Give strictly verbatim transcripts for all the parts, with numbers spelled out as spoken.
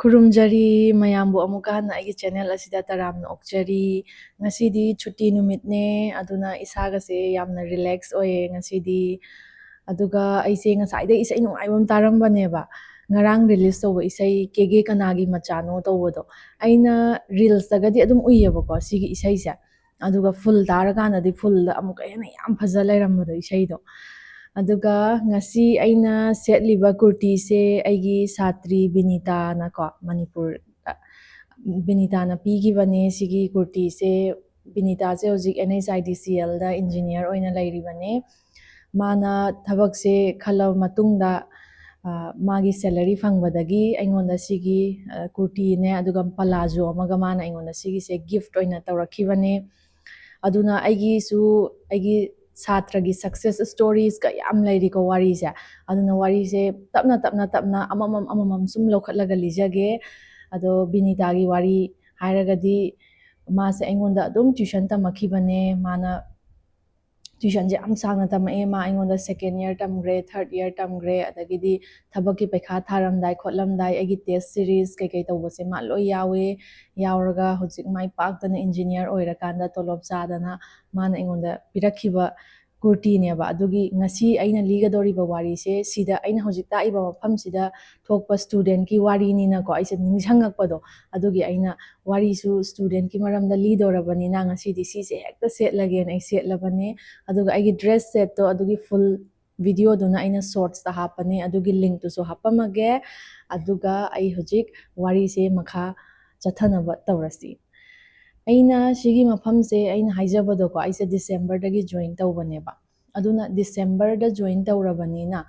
ꯈꯨꯔꯨꯝꯖꯔꯤ ꯃꯌꯥꯝꯕꯨ ꯑꯃꯨꯛꯀ ꯍꯟꯅ ꯑꯩꯒꯤ ꯆꯦꯅꯦꯜ ꯑꯁꯤꯗ ꯇꯔꯥꯝꯅ ꯑꯣꯛꯆꯔꯤ꯫ ꯉꯁꯤꯗꯤ ꯁꯨꯇꯤ ꯅꯨꯃꯤꯠꯅꯦ, ꯑꯗꯨꯅ ꯏꯁꯥꯒꯁꯦ ꯌꯥꯝꯅ ꯔꯤꯂꯦꯛꯁ ꯑꯣꯏꯌꯦ ꯉꯁꯤꯗꯤ꯫ ꯑꯗꯨꯒ ꯑꯩꯁꯦ ꯉꯁꯥꯏꯗꯩ ꯏꯁꯩ ꯅꯨꯡꯉꯥꯏꯕ ꯑꯃ ꯇꯥꯔꯝꯕꯅꯦꯕ, ꯉꯔꯥꯡ ꯔꯤꯂꯤꯁ ꯇꯧꯕ ꯏꯁꯩ "ꯀꯦꯒꯦ ꯀꯅꯥꯒꯤ ꯃꯆꯥꯅꯣ" ꯇꯧꯕꯗꯣ꯫ ꯑꯩꯅ ꯔꯤꯜꯁꯇꯒꯗꯤ ꯑꯗꯨꯝ ꯎꯏꯌꯦꯕꯀꯣ ꯁꯤꯒꯤ ꯏꯁꯩꯁꯦ, ꯑꯗꯨꯒ ꯐꯨꯜ ꯇꯥꯔꯀꯥꯟꯗꯗꯤ ꯐꯨꯜꯗ ꯑꯃꯨꯛꯀ ꯍꯦꯟꯅ ꯌꯥꯝ ꯐꯖ ꯂꯩꯔꯝꯕꯗꯣ ꯏꯁꯩꯗꯣ꯫ ꯑꯗꯨꯒ ꯉꯁꯤ ꯑꯩꯅ ꯁꯦꯠꯂꯤꯕ ꯀꯨꯔꯇꯤꯁꯦ ꯑꯩꯒꯤ ꯁꯥꯇ꯭ꯔꯤ ꯕꯤꯅꯤꯇꯥꯅꯀꯣ, ꯃꯅꯤꯄꯨꯔ, ꯕꯤꯅꯤꯇꯥꯅ ꯄꯤꯈꯤꯕꯅꯦ ꯁꯤꯒꯤ ꯀꯨꯔꯇꯤꯁꯦ꯫ ꯕꯤꯅꯤꯇꯥꯁꯦ ꯍꯧꯖꯤꯛ NHIDCLꯗ ꯏꯟꯖꯤꯅꯤꯌꯔ ꯑꯣꯏꯅ ꯂꯩꯔꯤꯕꯅꯦ꯫ ꯃꯥꯅ ꯊꯕꯛꯁꯦ ꯈꯜꯂꯕ ꯃꯇꯨꯡꯗ, ꯑ, ꯃꯥꯒꯤ ꯁꯦꯂꯔꯤ ꯐꯪꯕꯗꯒꯤ ꯑꯩꯉꯣꯟꯗ ꯁꯤꯒꯤ, ꯑ, ꯀꯨꯔꯇꯤꯅꯦ, ꯑꯗꯨꯒ ꯄꯂꯥꯖꯣ ꯑꯃꯒ ꯃꯥꯅ ꯑꯩꯉꯣꯟꯗ ꯁꯤꯒꯤꯁꯦ ꯒꯤꯐꯠ ꯑꯣꯏꯅ ꯇꯧꯔꯛꯈꯤꯕꯅꯦ꯫ ꯑꯗꯨꯅ ꯑꯩꯒꯤꯁꯨ, ꯑꯩꯒꯤ ꯁꯥꯇ꯭ꯔꯒꯤ ꯁꯛꯁꯦꯁ ꯁ꯭ꯇꯣꯔꯤꯁꯀ ꯌꯥꯝ ꯂꯩꯔꯤꯀꯣ ꯋꯥꯔꯤꯁꯦ꯫ ꯑꯗꯨꯅ ꯋꯥꯔꯤꯁꯦ ꯇꯞꯅ, ꯇꯞꯅ, ꯇꯞꯅ ꯑꯃꯃꯝ, ꯑꯃꯃꯝ ꯁꯨꯝ ꯂꯧꯈꯠꯂꯒ ꯂꯤꯖꯒꯦ꯫ ꯑꯗꯣ ꯕꯤꯅꯤꯇꯥꯒꯤ ꯋꯥꯔꯤ ꯍꯥꯏꯔꯒꯗꯤ, ꯃꯥꯁꯦ ꯑꯩꯉꯣꯟꯗ ꯑꯗꯨꯝ ꯇ꯭ꯌꯨꯁꯟ ꯇꯝꯃꯛꯈꯤꯕꯅꯦ꯫ ꯃꯥꯅ ꯇ꯭ꯌꯨꯁꯟꯁꯦ ꯌꯥꯝ ꯁꯥꯡꯅ ꯇꯝꯃꯛꯑꯦ꯫ ꯃꯥ ꯑꯩꯉꯣꯟꯗ ꯁꯦꯀꯦꯟ ꯏꯌꯔ ꯇꯝꯈ꯭ꯔꯦ, ꯊꯥꯔꯠ ꯏꯌꯔ ꯇꯝꯈ꯭ꯔꯦ, ꯑꯗꯒꯤꯗꯤ ꯊꯕꯛꯀꯤ ꯄꯩꯈꯥ ꯊꯥꯔꯝꯗꯥꯏ ꯈꯣꯠꯂꯝꯗꯥꯏ ꯑꯩꯒꯤ ꯇꯦꯁ ꯁꯤꯔꯤꯁ ꯀꯩꯀꯩ ꯇꯧꯕꯁꯦ ꯃꯥ ꯂꯣꯏ ꯌꯥꯎꯋꯦ꯫ ꯌꯥꯎꯔꯒ ꯍꯧꯖꯤꯛ ꯃꯥꯏ ꯄꯥꯛꯇꯅ ꯏꯟꯖꯤꯅꯤꯌꯔ ꯑꯣꯏꯔꯀꯥꯟꯗ ꯇꯣꯂꯣꯞ ꯆꯥꯗꯅ ꯃꯥꯅ ꯑꯩꯉꯣꯟꯗ ꯄꯤꯔꯛꯈꯤꯕ ꯀꯨꯔꯇꯤꯅꯦꯕ꯫ ꯑꯗꯨꯒꯤ ꯉꯁꯤ ꯑꯩꯅ ꯂꯤꯒꯗꯧꯔꯤꯕ ꯋꯥꯔꯤꯁꯦ ꯁꯤꯗ, ꯑꯩꯅ ꯍꯧꯖꯤꯛ ꯇꯥꯛꯏꯕ ꯃꯐꯝꯁꯤꯗ ꯊꯣꯛꯄ ꯁ꯭ꯇꯨꯗꯦꯟꯠꯀꯤ ꯋꯥꯔꯤꯅꯤꯅꯀꯣ, ꯑꯩꯁꯦ ꯅꯤꯡꯁꯤꯡꯉꯛꯄꯗꯣ, ꯑꯗꯨꯒꯤ ꯑꯩꯅ ꯋꯥꯔꯤꯁꯨ ꯁ꯭ꯇꯨꯗꯦꯟꯠꯀꯤ ꯃꯔꯝꯗ ꯂꯤꯗꯧꯔꯕꯅꯤꯅ ꯉꯁꯤꯗꯤ ꯁꯤꯁꯦ ꯍꯦꯛꯇ ꯁꯦꯠꯂꯒꯦꯅ ꯑꯩ ꯁꯦꯠꯂꯕꯅꯦ꯫ ꯑꯗꯨꯒ ꯑꯩꯒꯤ ꯗ꯭ꯔꯦꯁ ꯁꯦꯠꯇꯣ ꯑꯗꯨꯒꯤ ꯐꯨꯜ ꯚꯤꯗꯤꯑꯣꯗꯨꯅ ꯑꯩꯅ ꯁꯣꯔꯠꯁꯇ ꯍꯥꯞꯄꯅꯦ, ꯑꯗꯨꯒꯤ ꯂꯤꯡꯛꯇꯨꯁꯨ ꯍꯥꯞꯄꯝꯃꯒꯦ꯫ ꯑꯗꯨꯒ ꯑꯩ ꯍꯧꯖꯤꯛ ꯋꯥꯔꯤꯁꯦ ꯃꯈꯥ ꯆꯠꯊꯅꯕ ꯇꯧꯔꯁꯤ꯫ ꯑꯩꯅ ꯁꯤꯒꯤ ꯃꯐꯝꯁꯦ ꯑꯩꯅ ꯍꯥꯏꯖꯕꯗꯣꯀꯣ, ꯑꯩꯁꯦ ꯗꯤꯁꯦꯝꯕꯔꯗꯒꯤ ꯖꯣꯏꯟ ꯇꯧꯕꯅꯦꯕ꯫ ꯑꯗꯨꯅ ꯗꯤꯁꯦꯝꯕꯔꯗ ꯖꯣꯏꯟ ꯇꯧꯔꯕꯅꯤꯅ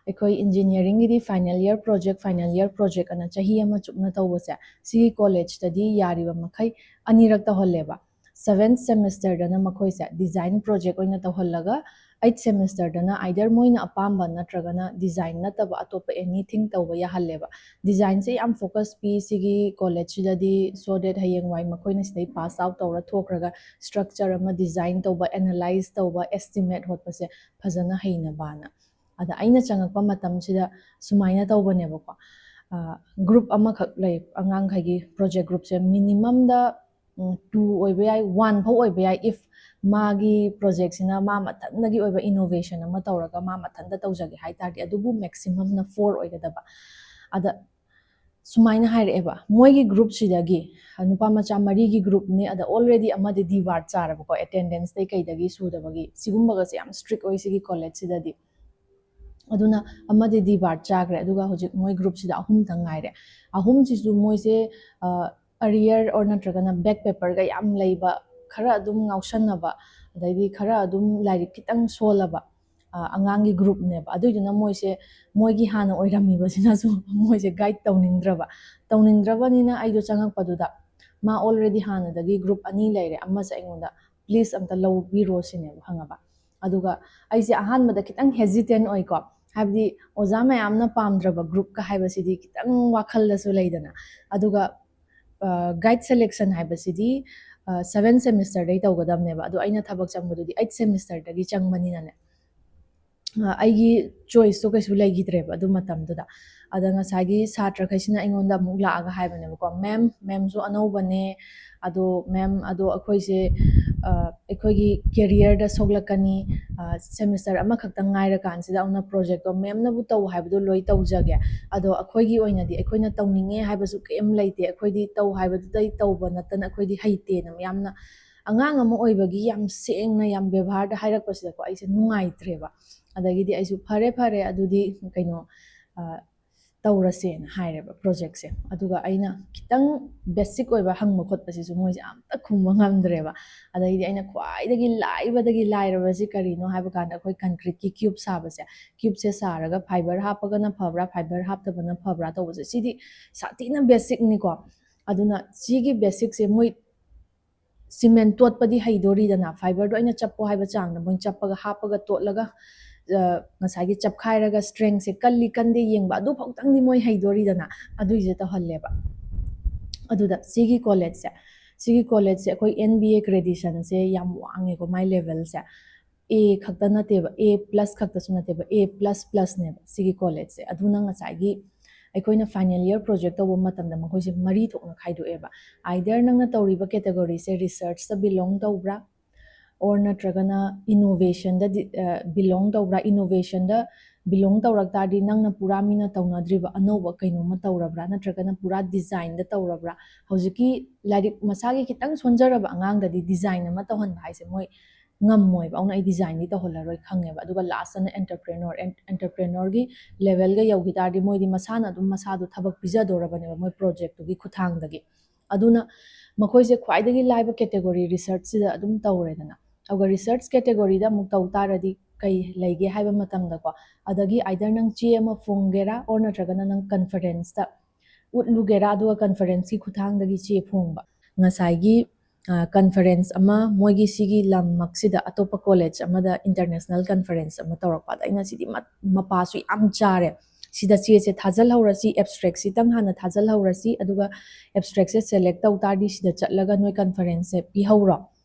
ꯑꯩꯈꯣꯏ ꯏꯟꯖꯤꯅꯤꯌꯥꯔꯤꯡꯒꯤꯗꯤ final year project, final year project ꯑꯅ ꯆꯍꯤ ꯑꯃ ꯆꯨꯞꯅ ꯇꯧꯕꯁꯦ, ꯁꯤꯒꯤ ꯀꯣꯂꯦꯖꯇꯗꯤ ꯌꯥꯔꯤꯕ ꯃꯈꯩ ꯑꯅꯤꯔꯛ ꯇꯧꯍꯜꯂꯦꯕ꯫ ꯁꯚꯦꯟꯊ ꯁꯦꯃꯤꯁꯇꯔꯗꯅ ꯃꯈꯣꯏꯁꯦ ꯗꯤꯖꯥꯏꯟ ꯄ꯭ꯔꯣꯖꯦꯛ ꯑꯣꯏꯅ ꯇꯧꯍꯜꯂꯒ, ꯑꯩꯠ ꯁꯦꯃꯤꯁꯇꯔꯗꯅ ꯑꯥꯏꯗꯔ ꯃꯣꯏꯅ ꯑꯄꯥꯝꯕ ꯅꯠꯇ꯭ꯔꯒꯅ ꯗꯤꯖꯥꯏꯟ ꯅꯠꯇꯕ ꯑꯇꯣꯞꯄ ꯑꯦꯅꯤꯊꯤꯡ ꯇꯧꯕ ꯌꯥꯍꯜꯂꯦꯕ꯫ ꯗꯤꯖꯥꯏꯟꯁꯦ ꯌꯥꯝ ꯐꯣꯀꯁ ꯄꯤ ꯁꯤꯒꯤ ꯀꯣꯂꯦꯖꯁꯤꯗꯗꯤ, so that ꯍꯌꯦꯡꯋꯥꯏ ꯃꯈꯣꯏꯅ ꯁꯤꯗꯩ ꯄꯥꯁ ꯑꯥꯎꯠ ꯇꯧꯔ ꯊꯣꯛꯈ꯭ꯔꯒ ꯁ꯭ꯇ꯭ꯔꯛꯆꯔ ꯑꯃ ꯗꯤꯖꯥꯏꯟ ꯇꯧꯕ, ꯑꯦꯅꯥꯂꯥꯏꯁ ꯇꯧꯕ, ꯑꯦꯁꯇꯤꯃꯦꯠ ꯍꯣꯠꯄꯁꯦ ꯐꯖꯅ ꯍꯩꯅꯕꯅ꯫ ꯑꯗ ꯑꯩꯅ ꯆꯪꯉꯛꯄ ꯃꯇꯝꯁꯤꯗ ꯁꯨꯃꯥꯏꯅ ꯇꯧꯕꯅꯦꯕꯀꯣ, ꯒ꯭ꯔꯨꯞ ꯑꯃꯈꯛ ꯂꯩ, ꯑꯉꯥꯡꯈꯩꯒꯤ ꯄ꯭ꯔꯣꯖꯦꯛ ꯒ꯭ꯔꯨꯞꯁꯦ ꯃꯤꯅꯤꯃꯝꯗ ꯇꯨ ꯑꯣꯏꯕ ꯌꯥꯏ, ꯋꯥꯟ ꯐꯥꯎ ꯑꯣꯏꯕ ꯌꯥꯏ, ꯏꯐ ꯃꯥꯒꯤ ꯄ꯭ꯔꯣꯖꯦꯛꯁꯤꯅ ꯃꯥ ꯃꯊꯟꯗꯒꯤ ꯑꯣꯏꯕ ꯏꯅꯣꯚꯦꯁꯟ ꯑꯃ ꯇꯧꯔꯒ ꯃꯥ ꯃꯊꯟꯇ ꯇꯧꯖꯒꯦ ꯍꯥꯏ ꯇꯥꯔꯗꯤ, ꯑꯗꯨꯕꯨ ꯃꯦꯛꯁꯤꯃꯝꯅ ꯐꯣꯔ ꯑꯣꯏꯒꯗꯕ꯫ ꯑꯗ ꯁꯨꯃꯥꯏꯅ ꯍꯥꯏꯔꯛꯑꯦꯕ, ꯃꯣꯏꯒꯤ ꯒ꯭ꯔꯨꯞꯁꯤꯗꯒꯤ, ꯅꯨꯄꯥ ꯃꯆꯥ ꯃꯔꯤꯒꯤ ꯒ꯭ꯔꯨꯞꯅꯤ, ꯑꯗ ꯑꯣꯜꯔꯦꯗꯤ ꯑꯃꯗꯤ ꯗꯤꯕꯥꯔꯠ ꯆꯥꯔꯕꯀꯣ, ꯑꯦꯇꯦꯟꯗꯦꯟꯁꯇꯩ ꯀꯩꯗꯒꯤ ꯁꯨꯗꯕꯒꯤ꯫ ꯁꯤꯒꯨꯝꯕꯒꯁꯦ ꯌꯥꯝ ꯁ꯭ꯇ꯭ꯔꯤꯛ ꯑꯣꯏ ꯁꯤꯒꯤ ꯀꯣꯂꯦꯖꯁꯤꯗꯗꯤ꯫ ꯑꯗꯨꯅ ꯑꯃꯗꯤ ꯗꯤꯕꯥꯔꯠ ꯆꯥꯈ꯭ꯔꯦ, ꯑꯗꯨꯒ ꯍꯧꯖꯤꯛ ꯃꯣꯏ ꯒ꯭ꯔꯨꯞꯁꯤꯗ ꯑꯍꯨꯝꯇꯪ ꯉꯥꯏꯔꯦ꯫ ꯑꯍꯨꯝꯁꯤꯁꯨ ꯃꯣꯏꯁꯦ ꯑꯔꯤꯌꯔ ꯑꯣꯔ ꯅꯠꯇ꯭ꯔꯒꯅ ꯕꯦꯛ ꯄꯦꯄꯔꯒ ꯌꯥꯝ ꯂꯩꯕ, ꯈꯔ ꯑꯗꯨꯝ ꯉꯥꯎꯁꯟꯅꯕ, ꯑꯗꯩꯗꯤ ꯈꯔ ꯑꯗꯨꯝ ꯂꯥꯏꯔꯤꯛ ꯈꯤꯇꯪ ꯁꯣꯜꯂꯕ ꯑꯉꯥꯡꯒꯤ ꯒ꯭ꯔꯨꯞꯅꯦꯕ꯫ ꯑꯗꯨꯏꯗꯨꯅ ꯃꯣꯏꯁꯦ, ꯃꯣꯏꯒꯤ ꯍꯥꯟꯅ ꯑꯣꯏꯔꯝꯃꯤꯕꯁꯤꯅꯁꯨ ꯃꯣꯏꯁꯦ ꯒꯥꯏꯗ ꯇꯧꯅꯤꯡꯗ꯭ꯔꯕ꯫ ꯇꯧꯅꯤꯡꯗ꯭ꯔꯕꯅꯤꯅ ꯑꯩꯗꯣ ꯆꯪꯉꯛꯄꯗꯨꯗ ꯃꯥ ꯑꯣꯜꯔꯦꯗꯤ ꯍꯥꯟꯅꯗꯒꯤ ꯒ꯭ꯔꯨꯞ ꯑꯅꯤ ꯂꯩꯔꯦ, ꯑꯃꯁꯦ ꯑꯩꯉꯣꯟꯗ ꯄ꯭ꯂꯤꯁ ꯑꯝꯇ ꯂꯧꯕꯤꯔꯣ ꯁꯤꯅꯦꯕ, ꯈꯪꯉꯕ? ꯑꯗꯨꯒ ꯑꯩꯁꯦ ꯑꯍꯥꯟꯕꯗ ꯈꯤꯇꯪ ꯍꯦꯖꯤꯇꯦꯟ ꯑꯣꯏꯀꯣ, ꯍꯥꯏꯕꯗꯤ ꯑꯣꯖꯥ ꯃꯌꯥꯝꯅ ꯄꯥꯝꯗ꯭ꯔꯕ ꯒ꯭ꯔꯨꯞꯀ ꯍꯥꯏꯕꯁꯤꯗꯤ ꯈꯤꯇꯪ ꯋꯥꯈꯜꯗꯁꯨ ꯂꯩꯗꯅ꯫ ꯑꯗꯨꯒ ꯒꯥꯏꯗ ꯁꯦꯂꯦꯛꯁꯟ ꯍꯥꯏꯕꯁꯤꯗꯤ ꯁꯚꯦꯟ ꯁꯦꯃꯤꯁꯇꯔꯗꯩ ꯇꯧꯒꯗꯕꯅꯦꯕ, ꯑꯗꯣ ꯑꯩꯅ ꯊꯕꯛ ꯆꯪꯕꯗꯨꯗꯤ ꯑꯩꯠ ꯁꯦꯃꯤꯁꯇꯔꯗꯒꯤ ꯆꯪꯕꯅꯤꯅꯅꯦ, ꯑꯩꯒꯤ ꯆꯣꯏꯁꯇꯣ ꯀꯩꯁꯨ ꯂꯩꯈꯤꯗ꯭ꯔꯦꯕ ꯑꯗꯨ ꯃꯇꯝꯗꯨꯗ꯫ ꯑꯗ ꯉꯁꯥꯏꯒꯤ ꯁꯥꯇ꯭ꯔꯈꯩꯁꯤꯅ ꯑꯩꯉꯣꯟꯗ ꯑꯃꯨꯛ ꯂꯥꯛꯑꯒ ꯍꯥꯏꯕꯅꯦꯕꯀꯣ, "ꯃꯦꯝ, ꯃꯦꯝꯁꯨ ꯑꯅꯧꯕꯅꯦ, ꯑꯗꯣ ꯃꯦꯝ, ꯑꯗꯣ ꯑꯩꯈꯣꯏꯁꯦ ꯑꯩꯈꯣꯏꯒꯤ ꯀꯦꯔꯤꯌꯔꯗ ꯁꯣꯛꯂꯛꯀꯅꯤ, ꯁꯦꯃꯤꯁꯇꯔ ꯑꯃꯈꯛꯇꯪ ꯉꯥꯏꯔꯀꯥꯟꯁꯤꯗ ꯑꯗꯨꯅ ꯄ꯭ꯔꯣꯖꯦꯛꯇꯣ ꯃꯦꯝꯅꯕꯨ ꯇꯧ ꯍꯥꯏꯕꯗꯣ ꯂꯣꯏ ꯇꯧꯖꯒꯦ, ꯑꯗꯣ ꯑꯩꯈꯣꯏꯒꯤ ꯑꯣꯏꯅꯗꯤ ꯑꯩꯈꯣꯏꯅ ꯇꯧꯅꯤꯡꯉꯦ ꯍꯥꯏꯕꯁꯨ ꯀꯩꯝ ꯂꯩꯇꯦ, ꯑꯩꯈꯣꯏꯗꯤ ꯇꯧ ꯍꯥꯏꯕꯗꯨꯗꯩ ꯇꯧꯕ ꯅꯠꯇꯅ ꯑꯩꯈꯣꯏꯗꯤ ꯍꯩꯇꯦꯅ" ꯌꯥꯝꯅ ꯑꯉꯥꯡ ꯑꯃ ꯑꯣꯏꯕꯒꯤ ꯌꯥꯝ ꯁꯦꯡꯅ, ꯌꯥꯝ ꯕꯦꯕꯥꯔꯗ ꯍꯥꯏꯔꯛꯄꯁꯤꯗꯀꯣ ꯑꯩꯁꯦ ꯅꯨꯡꯉꯥꯏꯇ꯭ꯔꯦꯕ꯫ ꯑꯗꯒꯤꯗꯤ ꯑꯩꯁꯨ "ꯐꯔꯦ, ꯐꯔꯦ, ꯑꯗꯨꯗꯤ ꯀꯩꯅꯣ ꯇꯧꯔꯁꯦꯅ" ꯍꯥꯏꯔꯦꯕ ꯄ꯭ꯔꯣꯖꯦꯛꯁꯦ꯫ ꯑꯗꯨꯒ ꯑꯩꯅ ꯈꯤꯇꯪ ꯕꯦꯁꯤꯛ ꯑꯣꯏꯕ ꯍꯪꯕ ꯈꯣꯠꯄꯁꯤꯁꯨ ꯃꯣꯏꯁꯦ ꯑꯝꯇ ꯈꯨꯝꯕ ꯉꯝꯗ꯭ꯔꯦꯕ꯫ ꯑꯗꯩꯗꯤ ꯑꯩꯅ ꯈ꯭ꯋꯥꯏꯗꯒꯤ ꯂꯥꯏꯕꯗꯒꯤ ꯂꯥꯏꯔꯕꯁꯤ ꯀꯔꯤꯅꯣ ꯍꯥꯏꯕ ꯀꯥꯟꯗ ꯑꯩꯈꯣꯏ ꯀꯟꯀ꯭ꯔꯤꯠꯀꯤ ꯀ꯭ꯌꯨꯕ ꯁꯥꯕꯁꯦ, ꯀ꯭ꯌꯨꯕꯁꯦ ꯁꯥꯔꯒ ꯐꯥꯏꯕꯔ ꯍꯥꯞꯄꯒꯅ ꯐꯕ꯭ꯔꯥ, ꯐꯥꯏꯕꯔ ꯍꯥꯞꯇꯕꯅ ꯐꯕ꯭ꯔꯥ ꯇꯧꯕꯁꯦ, ꯁꯤꯗꯤ ꯁꯥꯊꯤꯅ ꯕꯦꯁꯤꯛꯅꯤꯀꯣ꯫ ꯑꯗꯨꯅ ꯁꯤꯒꯤ ꯕꯦꯁꯤꯛꯁꯦ ꯃꯣꯏ ꯁꯤꯃꯦꯟ ꯇꯣꯠꯄꯗꯤ ꯍꯩꯗꯣꯔꯤꯗꯅ, ꯐꯥꯏꯕꯔꯗꯣ ꯑꯩꯅ ꯆꯞꯄꯣ ꯍꯥꯏꯕ ꯆꯥꯡꯗ ꯃꯣꯏ ꯆꯞꯄꯒ ꯍꯥꯞꯄꯒ ꯇꯣꯠꯂꯒ ꯉꯁꯥꯏꯒꯤ ꯆꯞꯈꯥꯏꯔꯒ ꯁ꯭ꯇ꯭ꯔꯦꯡꯁꯦ ꯀꯜꯂꯤ ꯀꯟꯗꯦ ꯌꯦꯡꯕ, ꯑꯗꯨ ꯐꯥꯎꯇꯪꯗꯤ ꯃꯣꯏ ꯍꯩꯗꯣꯔꯤꯗꯅ, ꯑꯗꯨꯏꯁꯦ ꯇꯧꯍꯜꯂꯦꯕ꯫ ꯑꯗꯨꯗ ꯁꯤꯒꯤ ꯀꯣꯂꯦꯖꯁꯦ, ꯁꯤꯒꯤ ꯀꯣꯂꯦꯖꯁꯦ ꯑꯩꯈꯣꯏ ꯑꯦꯟ ꯕꯤ ꯑꯦ ꯀ꯭ꯔꯦꯗꯤꯁꯟꯁꯦ ꯌꯥꯝ ꯋꯥꯡꯉꯦꯀꯣ, ꯃꯥꯏ ꯂꯦꯚꯦꯜꯁꯦ꯫ ꯑꯦ ꯈꯛꯇ ꯅꯠꯇꯦꯕ, ꯑꯦ ꯄ꯭ꯂꯁ ꯈꯛꯇꯁꯨ ꯅꯠꯇꯦꯕ, ꯑꯦ ꯄ꯭ꯂꯁ ꯄ꯭ꯂꯁꯅꯦꯕ ꯁꯤꯒꯤ ꯀꯣꯂꯦꯖꯁꯦ꯫ ꯑꯗꯨꯅ ꯉꯁꯥꯏꯒꯤ ꯑꯩꯈꯣꯏꯅ final year project ꯇꯧꯕ ꯃꯇꯝꯗ ꯃꯈꯣꯏꯁꯦ ꯃꯔꯤ ꯊꯣꯛꯅ ꯈꯥꯏꯗꯣꯛꯑꯦꯕ꯫ Either ꯅꯪꯅ ꯇꯧꯔꯤꯕ category ꯁꯦ research ꯇ belong ꯇꯧꯕ꯭ꯔꯥ, or ꯅꯠꯇ꯭ꯔꯒꯅ innovation ꯗ belong ꯇꯧꯕ꯭ꯔꯥ, innovation ꯗ belong ꯇꯧꯔꯛ ꯇꯥꯔꯗꯤ ꯅꯪꯅ ꯄꯨꯔꯥ ꯃꯤꯅ ꯇꯧꯅꯗ꯭ꯔꯤꯕ ꯑꯅꯧꯕ ꯀꯩꯅꯣꯝꯃ ꯇꯧꯔꯕ꯭ꯔꯥ, ꯅꯠꯇ꯭ꯔꯒꯅ ꯄꯨꯔꯥ design ꯗ ꯇꯧꯔꯕ꯭ꯔꯥ? ꯍꯧꯖꯤꯛꯀꯤ ꯂꯥꯏꯔꯤꯛ ꯃꯁꯥꯒꯤ ꯈꯤꯇꯪ ꯁꯣꯟꯖꯔꯕ ꯑꯉꯥꯡꯗꯗꯤ design ꯑꯃ ꯇꯧꯍꯟꯕ ꯍꯥꯏꯁꯦ ꯃꯣꯏ ꯉꯝꯃꯣꯏꯕ, ꯑꯗꯨꯅ ꯑꯩ design ꯗꯤ ꯇꯧꯍꯜꯂꯔꯣꯏ ꯈꯪꯉꯦꯕ꯫ ꯑꯗꯨꯒ last ꯇꯅ entrepreneur, entrepreneur ꯒꯤ level ꯒ ꯌꯧꯈꯤ ꯇꯥꯔꯗꯤ ꯃꯣꯏꯗꯤ ꯃꯁꯥꯅ ꯑꯗꯨꯝ ꯃꯁꯥꯗꯣ ꯊꯕꯛ ꯄꯤꯖꯗꯧꯔꯕꯅꯦꯕ ꯃꯣꯏ project ꯇꯨꯒꯤ ꯈꯨꯠꯊꯥꯡꯗꯒꯤ꯫ ꯑꯗꯨꯅ ꯃꯈꯣꯏꯁꯦ ꯈ꯭ꯋꯥꯏꯗꯒꯤ ꯂꯥꯏꯕ category research ꯁꯤꯗ ꯑꯗꯨꯝ ꯇꯧꯔꯦꯗꯅ꯫ ꯑꯗꯨꯒ research category ꯗ ꯑꯃꯨꯛ ꯇꯧ ꯇꯥꯔꯗꯤ ꯀꯩ ꯂꯩꯒꯦ ꯍꯥꯏꯕ ꯃꯇꯝꯗꯀꯣ, ꯑꯗꯒꯤ either ꯅꯪ ꯆꯦ ꯑꯃ ꯐꯣꯡꯒꯦꯔꯥ, or ꯅꯠꯇ꯭ꯔꯒꯅ ꯅꯪ conference ꯇ ꯎꯠꯂꯨꯒꯦꯔꯥ, ꯑꯗꯨꯒ conference ꯀꯤ ꯈꯨꯠꯊꯥꯡꯗꯒꯤ ꯆꯦ ꯐꯣꯡꯕ꯫ ꯉꯁꯥꯏꯒꯤ conference ꯑꯃ ꯃꯣꯏꯒꯤ ꯁꯤꯒꯤ ꯂꯝꯃꯛꯁꯤꯗ ꯑꯇꯣꯞꯄ college ꯑꯃꯗ international conference ꯑꯃ ꯇꯧꯔꯛꯄ꯫ ꯑꯗ ꯑꯩꯅ ꯁꯤꯗꯤ ꯃꯄꯥꯁꯨ ꯌꯥꯝ ꯆꯥꯔꯦ, ꯁꯤꯗ ꯆꯦꯁꯦ ꯊꯥꯖꯤꯜꯍꯧꯔꯁꯤ, abstract ꯁꯤꯇꯪ ꯍꯥꯟꯅ ꯊꯥꯖꯤꯜꯍꯧꯔꯁꯤ, ꯑꯗꯨꯒ abstract ꯁꯦ select ꯇꯧ ꯇꯥꯔꯗꯤ ꯁꯤꯗ ꯆꯠꯂꯒ ꯅꯣꯏ conference ꯁꯦ ꯄꯤꯍꯧꯔꯣ,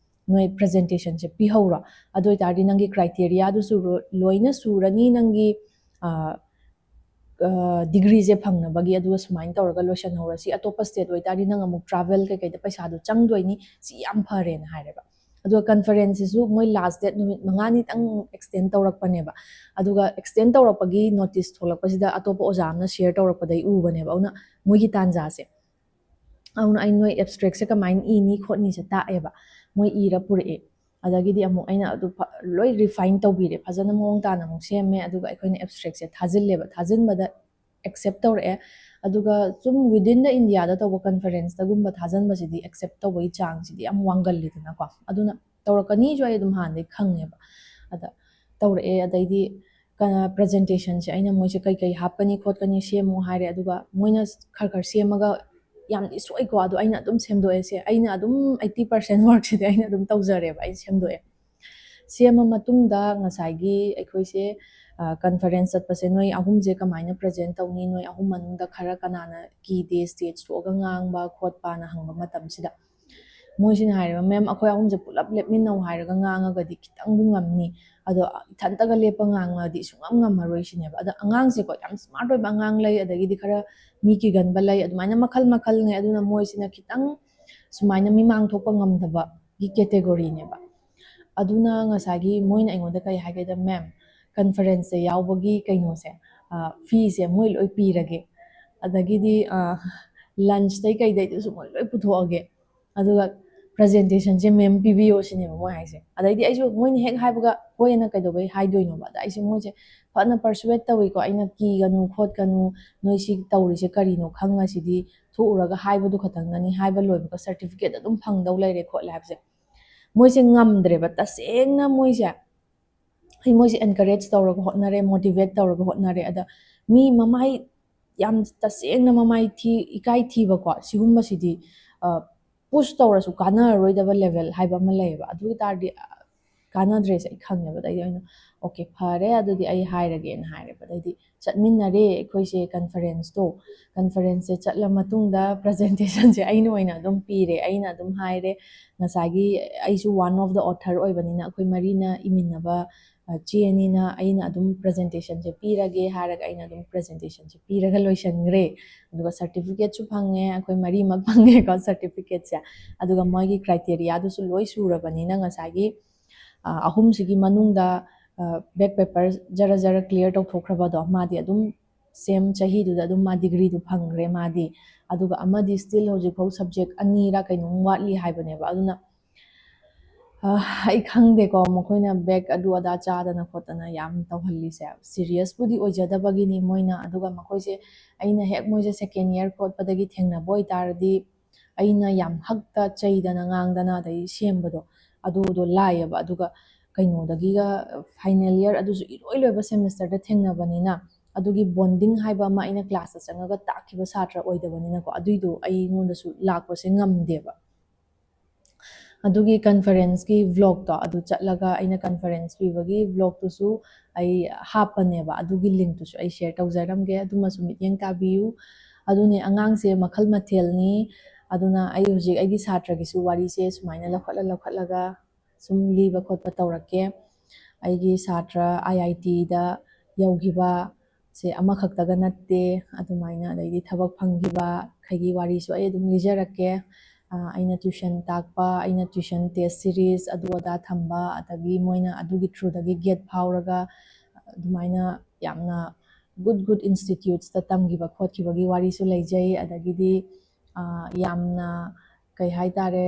ꯅꯣꯏ presentation ꯁꯦ ꯄꯤꯍꯧꯔꯣ꯫ ꯑꯗꯨ ꯑꯣꯏꯇꯥꯔꯗꯤ ꯅꯪꯒꯤ criteria ꯗꯨꯁꯨ ꯂꯣꯏꯅ ꯁꯨꯔꯅꯤ, ꯅꯪꯒꯤ degree ꯁꯦ ꯐꯪꯅꯕꯒꯤ꯫ ꯑꯗꯨꯒ ꯁꯨꯃꯥꯏꯅ ꯇꯧꯔꯒ ꯂꯣꯏꯁꯤꯟꯍꯧꯔꯁꯤ꯫ ꯑꯇꯣꯞꯄ state ꯑꯣꯏꯇꯥꯔꯗꯤ ꯅꯪ ꯑꯃꯨꯛ travel ꯀꯩꯀꯩꯗ ꯄꯩꯁꯥꯗꯣ ꯆꯪꯗꯣꯏꯅꯤ, ꯁꯤ ꯌꯥꯝ ꯐꯔꯦꯅ ꯍꯥꯏꯔꯦꯕ꯫ ꯑꯗꯨꯒ conference ꯁꯤꯁꯨ ꯃꯣꯏ last date ꯅꯨꯃꯤꯠ ꯃꯉꯥꯅꯤꯇꯪ extend ꯇꯧꯔꯛꯄꯅꯦꯕ꯫ ꯑꯗꯨꯒ extend ꯇꯧꯔꯛꯄꯒꯤ notice ꯊꯣꯛꯂꯛꯄꯁꯤꯗ ꯑꯇꯣꯞꯄ ꯑꯣꯖꯥ ꯑꯃꯅ share ꯇꯧꯔꯛꯄꯗꯩ ꯎꯕꯅꯦꯕ꯫ ꯑꯗꯨꯅ ꯃꯣꯏꯒꯤ ꯇꯥꯟꯖꯥꯁꯦ, ꯑꯗꯨꯅ ꯑꯩ ꯅꯣꯏ abstract ꯁꯦ ꯀꯃꯥꯏꯅ ꯏꯅꯤ ꯈꯣꯠꯅꯤꯁꯦ ꯇꯥꯛꯑꯦꯕ, ꯃꯣꯏ ꯏꯔ ꯄꯨꯔꯛꯑꯦ꯫ ꯑꯗꯒꯤꯗꯤ ꯑꯃꯨꯛ ꯑꯩꯅ ꯑꯗꯨ ꯂꯣꯏ refine ꯇꯧꯕꯤꯔꯦ, ꯐꯖꯅ ꯃꯑꯣꯡ ꯇꯥꯅ ꯑꯃꯨꯛ ꯁꯦꯝꯃꯦ꯫ ꯑꯗꯨꯒ ꯑꯩꯈꯣꯏꯅ abstract ꯁꯦ ꯊꯥꯖꯤꯜꯂꯦꯕ, ꯊꯥꯖꯤꯟꯕꯗ accept ꯇꯧꯔꯛꯑꯦ꯫ ꯑꯗꯨꯒ ꯁꯨꯝ within the India ꯗ ꯇꯧꯕ conference ꯇꯒꯨꯝꯕ ꯊꯥꯖꯤꯟꯕꯁꯤꯗꯤ accept ꯇꯧꯕꯒꯤ ꯆꯥꯡꯁꯤꯗꯤ ꯌꯥꯝ ꯋꯥꯡꯒꯜꯂꯤꯗꯅꯀꯣ꯫ ꯑꯗꯨꯅ ꯇꯧꯔꯛꯀꯅꯤꯁꯨ ꯑꯩ ꯑꯗꯨꯝ ꯍꯥꯟꯅꯗꯩ ꯈꯪꯉꯦꯕ꯫ ꯑꯗ ꯇꯧꯔꯛꯑꯦ꯫ ꯑꯗꯩꯗꯤ presentation ꯁꯦ ꯑꯩꯅ ꯃꯣꯏꯁꯦ ꯀꯩ ꯀꯩ ꯍꯥꯞꯀꯅꯤ ꯈꯣꯠꯀꯅꯤ ꯁꯦꯝꯃꯨ ꯍꯥꯏꯔꯦ꯫ ꯑꯗꯨꯒ ꯃꯣꯏꯅ ꯈꯔ ꯈꯔ ꯁꯦꯝꯃꯒ ꯌꯥꯝꯗꯤ ꯁꯣꯏꯀꯣ, ꯑꯗꯣ ꯑꯩꯅ ꯑꯗꯨꯝ ꯁꯦꯝꯗꯣꯛꯑꯦ꯫ ꯁꯦ ꯑꯩꯅ ꯑꯗꯨꯝ eighty percent work ꯁꯤꯗꯤ ꯑꯩꯅ ꯑꯗꯨꯝ ꯇꯧꯖꯔꯦꯕ, ꯑꯩ ꯁꯦꯝꯗꯣꯛꯑꯦ꯫ ꯁꯦꯝꯃ ꯃꯇꯨꯡꯗ ꯉꯁꯥꯏꯒꯤ ꯑꯩꯈꯣꯏꯁꯦ conference ꯆꯠꯄꯁꯦ ꯅꯣꯏ ꯑꯍꯨꯝꯁꯦ ꯀꯃꯥꯏꯅ present ꯇꯧꯅꯤ, ꯅꯣꯏ ꯑꯍꯨꯝ ꯃꯅꯨꯡꯗ ꯈꯔ ꯀꯅꯥꯅ ꯀꯤꯗꯦ stage ꯊꯣꯛꯑꯒ ꯉꯥꯡꯕ ꯈꯣꯠꯄꯅ ꯍꯪꯕ ꯃꯇꯝꯁꯤꯗ ꯃꯣꯏꯁꯤꯅ ꯍꯥꯏꯔꯦꯕ, "ꯃꯦꯝ, ꯑꯩꯈꯣꯏ ꯑꯍꯨꯝꯁꯦ ꯄꯨꯂꯞ ꯂꯦꯞꯃꯤꯟꯅꯧ ꯍꯥꯏꯔꯒ ꯉꯥꯡꯉꯒꯗꯤ ꯈꯤꯇꯪꯕꯨ ꯉꯝꯅꯤ, ꯑꯗꯣ ꯏꯊꯟꯇꯒ ꯂꯦꯞꯄ ꯉꯥꯡꯉꯗꯤ ꯁꯨꯡꯉꯝ ꯉꯝꯃꯔꯣꯏ" ꯁꯤꯅꯦꯕ꯫ ꯑꯗꯣ ꯑꯉꯥꯡꯁꯦꯀꯣ, ꯌꯥꯝ ꯁ꯭ꯃꯥꯔꯠ ꯑꯣꯏꯕ ꯑꯉꯥꯡ ꯂꯩ, ꯑꯗꯒꯤꯗꯤ ꯈꯔ ꯃꯤ ꯀꯤꯒꯟꯕ ꯂꯩ, ꯑꯗꯨꯃꯥꯏꯅ ꯃꯈꯜ ꯃꯈꯜꯅꯦ꯫ ꯑꯗꯨꯅ ꯃꯣꯏꯁꯤꯅ ꯈꯤꯇꯪ ꯁꯨꯃꯥꯏꯅ ꯃꯤꯃꯥꯡ ꯊꯣꯛꯄ ꯉꯝꯗꯕꯒꯤ ꯀꯦꯇꯦꯒꯣꯔꯤꯅꯦꯕ꯫ ꯑꯗꯨꯅ ꯉꯁꯥꯏꯒꯤ ꯃꯣꯏꯅ ꯑꯩꯉꯣꯟꯗ ꯀꯔꯤ ꯍꯥꯏꯒꯦꯗ, "ꯃꯦꯝ, ꯀꯟꯐꯔꯦꯟꯁꯁꯦ ꯌꯥꯎꯕꯒꯤ ꯀꯩꯅꯣꯁꯦ, ꯐꯤꯁꯦ ꯃꯣꯏ ꯂꯣꯏ ꯄꯤꯔꯒꯦ, ꯑꯗꯒꯤꯗꯤ ꯂꯟꯁꯇꯩ ꯀꯩꯗꯩꯗꯨꯁꯨ ꯃꯣꯏ ꯂꯣꯏ ꯄꯨꯊꯣꯛꯑꯒꯦ, ꯑꯗꯨꯒ ꯄ꯭ꯔꯖꯦꯟꯇꯦꯁꯟꯁꯦ ꯃꯦꯝ ꯄꯤꯕꯤꯌꯣ" ꯁꯤꯅꯦꯕ ꯃꯣꯏ ꯍꯥꯏꯁꯦ꯫ ꯑꯗꯩꯗꯤ ꯑꯩꯁꯨ ꯃꯣꯏꯅ ꯍꯦꯛ ꯍꯥꯏꯕꯒ ꯍꯣꯏ ꯑꯅ ꯀꯩꯗꯧꯕꯩ ꯍꯥꯏꯗꯣꯏꯅꯣꯕ? ꯑꯗ ꯑꯩꯁꯦ ꯃꯣꯏꯁꯦ ꯐꯖꯅ ꯄꯔꯁꯨꯋꯦꯠ ꯇꯧꯏꯀꯣ, ꯑꯩꯅ "ꯀꯤꯒꯅꯨ ꯈꯣꯠꯀꯅꯨ, ꯅꯣꯏ ꯁꯤ ꯇꯧꯔꯤꯁꯦ ꯀꯔꯤꯅꯣ ꯈꯪꯉꯁꯤꯗꯤ, ꯊꯣꯛꯎꯔꯒ ꯍꯥꯏꯕꯗꯨ ꯈꯛꯇꯪꯗꯅꯤ, ꯍꯥꯏꯕ ꯂꯣꯏꯕꯒ ꯁꯥꯔꯇꯤꯐꯤꯀꯦꯠ ꯑꯗꯨꯝ ꯐꯪꯗꯧ ꯂꯩꯔꯦ" ꯈꯣꯠꯂꯦ ꯍꯥꯏꯕꯁꯦ꯫ ꯃꯣꯏꯁꯦ ꯉꯝꯗ꯭ꯔꯦꯕ ꯇꯁꯦꯡꯅ꯫ ꯃꯣꯏꯁꯦ, ꯑꯩ ꯃꯣꯏꯁꯦ ꯑꯦꯟꯀꯔꯦꯖ ꯇꯧꯔꯒ ꯍꯣꯠꯅꯔꯦ, ꯃꯣꯇꯤꯚꯦꯠ ꯇꯧꯔꯒ ꯍꯣꯠꯅꯔꯦ꯫ ꯑꯗ ꯃꯤ ꯃꯃꯥꯏ ꯌꯥꯝ ꯇꯁꯦꯡꯅ ꯃꯃꯥꯏ ꯊꯤ, ꯏꯀꯥꯏ ꯊꯤꯕꯀꯣ, ꯁꯤꯒꯨꯝꯕꯁꯤꯗꯤ ꯄꯨꯁ ꯇꯧꯔꯁꯨ ꯀꯥꯟꯅꯔꯔꯣꯏꯗꯕ ꯂꯦꯚꯦꯜ ꯍꯥꯏꯕ ꯑꯃ ꯂꯩꯌꯦꯕ꯫ ꯑꯗꯨ ꯑꯣꯏ ꯇꯥꯔꯗꯤ ꯀꯥꯟꯅꯗ꯭ꯔꯦꯁꯦ ꯑꯩ ꯈꯪꯉꯦꯕ꯫ ꯑꯗꯩꯗꯤ ꯑꯩꯅ, "ꯑꯣꯀꯦ, ꯐꯔꯦ, ꯑꯗꯨꯗꯤ ꯑꯩ ꯍꯥꯏꯔꯒꯦꯅ" ꯍꯥꯏꯔꯦꯕ꯫ ꯑꯗꯩꯗꯤ ꯆꯠꯃꯤꯟꯅꯔꯦ ꯑꯩꯈꯣꯏꯁꯦ ꯀꯟꯐꯔꯦꯟꯁꯇꯣ꯫ ꯀꯟꯐꯔꯦꯟꯁꯁꯦ ꯆꯠꯂ ꯃꯇꯨꯡꯗ ꯄ꯭ꯔꯖꯦꯟꯇꯦꯁꯟꯁꯦ ꯑꯩꯅ ꯑꯣꯏꯅ ꯑꯗꯨꯝ ꯄꯤꯔꯦ꯫ ꯑꯩꯅ ꯑꯗꯨꯝ ꯍꯥꯏꯔꯦ, ꯉꯁꯥꯏꯒꯤ ꯑꯩꯁꯨ ꯋꯥꯟ ꯑꯣꯐ ꯗ ꯑꯣꯊꯔ ꯑꯣꯏꯕꯅꯤꯅ, ꯑꯩꯈꯣꯏ ꯃꯔꯤꯅ ꯏꯃꯤꯟꯅꯕ ꯆꯦ ꯑꯅꯤꯅ ꯑꯩꯅ ꯑꯗꯨꯝ ꯄ꯭ꯔꯖꯦꯟꯇꯦꯁꯟꯁꯦ ꯄꯤꯔꯒꯦ ꯍꯥꯏꯔꯒ ꯑꯩꯅ ꯑꯗꯨꯝ ꯄ꯭ꯔꯖꯦꯟꯇꯦꯁꯟꯁꯦ ꯄꯤꯔꯒ ꯂꯣꯏꯁꯤꯟꯈ꯭ꯔꯦ꯫ ꯑꯗꯨꯒ ꯁꯥꯔꯇꯤꯐꯤꯀꯦꯠꯁꯨ ꯐꯪꯉꯦ, ꯑꯩꯈꯣꯏ ꯃꯔꯤꯃꯛ ꯐꯪꯉꯦꯀꯣ ꯁꯥꯔꯇꯤꯐꯤꯀꯦꯠꯁꯦ꯫ ꯑꯗꯨꯒ ꯃꯣꯏꯒꯤ ꯀ꯭ꯔꯥꯏꯇꯦꯔꯤꯌꯥꯗꯨꯁꯨ ꯂꯣꯏ ꯁꯨꯔꯕꯅꯤꯅ, ꯉꯁꯥꯏꯒꯤ ꯑꯍꯨꯝꯁꯤꯒꯤ ꯃꯅꯨꯡꯗ ꯕꯦꯛ ꯄꯦꯄꯔ ꯖꯔ ꯖꯔ ꯀ꯭ꯂꯤꯌꯥꯔ ꯇꯧꯊꯣꯛꯈ꯭ꯔꯕꯗꯣ, ꯃꯥꯗꯤ ꯑꯗꯨꯝ ꯁꯦꯝ ꯆꯍꯤꯗꯨꯗ ꯑꯗꯨꯝ ꯃꯥ ꯗꯤꯒ꯭ꯔꯤꯗꯨ ꯐꯪꯈ꯭ꯔꯦ ꯃꯥꯗꯤ꯫ ꯑꯗꯨꯒ ꯑꯃꯗꯤ ꯁ꯭ꯇꯤꯜ ꯍꯧꯖꯤꯛꯐꯥꯎ ꯁꯕꯖꯦꯛ ꯑꯅꯤꯔ ꯀꯩꯅꯣꯝ ꯋꯥꯠꯂꯤ ꯍꯥꯏꯕꯅꯦꯕ꯫ ꯑꯗꯨꯅ ꯑꯩ ꯈꯪꯗꯦꯀꯣ, ꯃꯈꯣꯏꯅ ꯕꯦꯛ ꯑꯗꯨ ꯑꯗꯥ ꯆꯥꯗꯅ ꯈꯣꯠꯇꯅ ꯌꯥꯝ ꯇꯧꯍꯜꯂꯤꯁꯦ꯫ ꯁꯤꯔꯤꯌꯁꯄꯨꯗꯤ ꯑꯣꯏꯖꯗꯕꯒꯤꯅꯤ ꯃꯣꯏꯅ꯫ ꯑꯗꯨꯒ ꯃꯈꯣꯏꯁꯦ, ꯑꯩꯅ ꯍꯦꯛ ꯃꯣꯏꯁꯦ ꯁꯦꯀꯦꯟ ꯏꯌꯥꯔ ꯈꯣꯠꯄꯗꯒꯤ ꯊꯦꯡꯅꯕ ꯑꯣꯏꯇꯥꯔꯗꯤ, ꯑꯩꯅ ꯌꯥꯝ ꯍꯛꯇ ꯆꯩꯗꯅ ꯉꯥꯡꯗꯅ ꯑꯗꯩ ꯁꯦꯝꯕꯗꯣ, ꯑꯗꯨꯗꯣ ꯂꯥꯏꯌꯦꯕ꯫ ꯑꯗꯨꯒ ꯀꯩꯅꯣꯗꯒꯤꯒ, ꯐꯥꯏꯅꯦꯜ ꯏꯌꯥꯔ ꯑꯗꯨꯁꯨ ꯏꯂꯣꯏ ꯂꯣꯏꯕ ꯁꯦꯃꯤꯁꯇꯔꯗ ꯊꯦꯡꯅꯕꯅꯤꯅ, ꯑꯗꯨꯒꯤ ꯕꯣꯟꯗꯤꯡ ꯍꯥꯏꯕ ꯑꯃ ꯑꯩꯅ ꯀ꯭ꯂꯥꯁꯇ ꯆꯪꯉꯒ ꯇꯥꯛꯈꯤꯕ ꯁꯥꯇ꯭ꯔ ꯑꯣꯏꯗꯕꯅꯤꯅꯀꯣ, ꯑꯗꯨꯏꯗꯣ ꯑꯩꯉꯣꯟꯗꯁꯨ ꯂꯥꯛꯄꯁꯦ ꯉꯝꯗꯦꯕ꯫ ꯑꯗꯨꯒꯤ ꯀꯟꯐꯔꯦꯟꯁꯀꯤ ꯚ꯭ꯂꯣꯛꯇꯣ, ꯑꯗꯨ ꯆꯠꯂꯒ ꯑꯩꯅ ꯀꯟꯐꯔꯦꯟꯁ ꯄꯤꯕꯒꯤ ꯚ꯭ꯂꯣꯛꯇꯨꯁꯨ ꯑꯩ ꯍꯥꯞꯄꯅꯦꯕ꯫ ꯑꯗꯨꯒꯤ ꯂꯤꯡꯛꯇꯨꯁꯨ ꯑꯩ ꯁꯤꯌꯔ ꯇꯧꯖꯔꯝꯒꯦ, ꯑꯗꯨꯃꯁꯨ ꯃꯤꯠꯌꯦꯡ ꯇꯥꯕꯤꯌꯨ꯫ ꯑꯗꯨꯅꯦ, ꯑꯉꯥꯡꯁꯦ ꯃꯈꯜ ꯃꯊꯦꯜꯅꯤ꯫ ꯑꯗꯨꯅ ꯑꯩ ꯍꯧꯖꯤꯛ ꯑꯩꯒꯤ ꯁꯥꯇ꯭ꯔꯒꯤꯁꯨ ꯋꯥꯔꯤꯁꯦ ꯁꯨꯃꯥꯏꯅ ꯂꯧꯈꯠꯂ ꯂꯧꯈꯠꯂꯒ ꯁꯨꯝ ꯂꯤꯕ ꯈꯣꯠꯄ ꯇꯧꯔꯛꯀꯦ꯫ ꯑꯩꯒꯤ ꯁꯥꯇ꯭ꯔ ꯑꯥꯏ ꯑꯥꯏ ꯇꯤꯗ ꯌꯧꯈꯤꯕ ꯁꯦ ꯑꯃꯈꯛꯇꯒ ꯅꯠꯇꯦ꯫ ꯑꯗꯨꯃꯥꯏꯅ ꯑꯗꯩꯗꯤ ꯊꯕꯛ ꯐꯪꯈꯤꯕ ꯈꯩꯒꯤ ꯋꯥꯔꯤꯁꯨ ꯑꯩ ꯑꯗꯨꯝ ꯂꯤꯖꯔꯛꯀꯦ꯫ ꯑ, ꯑꯩꯅ tuition ꯇꯥꯛꯄ, ꯑꯩꯅ tuition test series ꯑꯗꯨ ꯑꯗꯥ ꯊꯝꯕ, ꯑꯗꯒꯤ ꯃꯣꯏꯅ ꯑꯗꯨꯒꯤ through ꯗꯒꯤ gate ꯐꯥꯎꯔꯒ ꯑꯗꯨꯃꯥꯏꯅ ꯌꯥꯝꯅ good good institutes ꯇ ꯇꯝꯈꯤꯕ ꯈꯣꯠꯈꯤꯕꯒꯤ ꯋꯥꯔꯤꯁꯨ ꯂꯩꯖꯩ꯫ ꯑꯗꯒꯤꯗꯤ, ꯑ, ꯌꯥꯝꯅ ꯀꯩ ꯍꯥꯏꯇꯥꯔꯦ,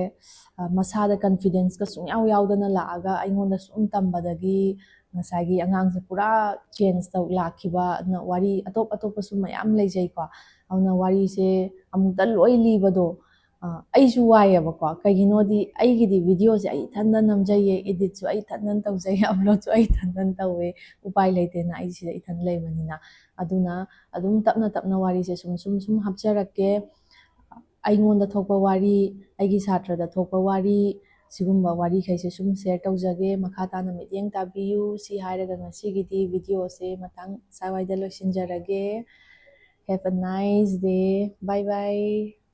ꯑ, ꯃꯁꯥꯗ confidence ꯀ ꯁꯨꯡꯌꯥꯎ ꯌꯥꯎꯗꯅ ꯂꯥꯛꯑꯒ ꯑꯩꯉꯣꯟꯗ ꯁꯨꯝ ꯇꯝꯕꯗꯒꯤ ꯉꯁꯥꯏꯒꯤ ꯑꯉꯥꯡꯁꯦ ꯄꯨꯔꯥ change ꯇꯧ ꯂꯥꯛꯈꯤꯕ ꯑꯗꯨꯅ ꯋꯥꯔꯤ ꯑꯇꯣꯞ ꯑꯇꯣꯞꯄꯁꯨ ꯃꯌꯥꯝ ꯂꯩꯖꯩꯀꯣ꯫ ꯑꯗꯨꯅ ꯋꯥꯔꯤꯁꯦ ꯑꯃꯨꯛꯇ ꯂꯣꯏ ꯂꯤꯕꯗꯣ, ꯑ, ꯑꯩꯁꯨ ꯋꯥꯏꯌꯦꯕꯀꯣ꯫ ꯀꯩꯒꯤꯅꯣꯗꯤ ꯑꯩꯒꯤꯗꯤ video ꯁꯦ ꯑꯩ ꯏꯊꯟꯗ ꯅꯝꯖꯩꯌꯦ, edit ꯁꯨ ꯑꯩ ꯏꯊꯟꯗꯅ ꯇꯧꯖꯩ, upload ꯁꯨ ꯑꯩ ꯏꯊꯟꯗꯅ ꯇꯧꯋꯦ꯫ ꯎꯄꯥꯏ ꯂꯩꯇꯦꯅ ꯑꯩ ꯁꯤꯗ ꯏꯊꯟ ꯂꯩꯕꯅꯤꯅ꯫ ꯑꯗꯨꯅ ꯑꯗꯨꯝ ꯇꯞꯅ ꯇꯞꯅ ꯋꯥꯔꯤꯁꯦ ꯁꯨꯝ ꯁꯨꯝ ꯁꯨꯝ ꯍꯥꯞꯆꯔꯛꯀꯦ꯫ ꯑꯩꯉꯣꯟꯗ ꯊꯣꯛꯄ ꯋꯥꯔꯤ, ꯑꯩꯒꯤ ꯁꯥꯇ꯭ꯔꯗ ꯊꯣꯛꯄ ꯋꯥꯔꯤ, ꯁꯤꯒꯨꯝꯕ ꯋꯥꯔꯤꯈꯩꯁꯦ ꯁꯨꯝ share ꯇꯧꯖꯒꯦ꯫ ꯃꯈꯥ ꯇꯥꯅ ꯃꯤꯠꯌꯦꯡ ꯇꯥꯕꯤꯌꯨ꯫ ꯁꯤ ꯍꯥꯏꯔꯒ ꯉꯁꯤꯒꯤꯗꯤ video ꯁꯦ ꯃꯇꯥꯡ ꯁ꯭ꯋꯥꯏꯗ ꯂꯣꯏꯁꯤꯟꯖꯔꯒꯦ꯫ Have a nice day. Bye bye.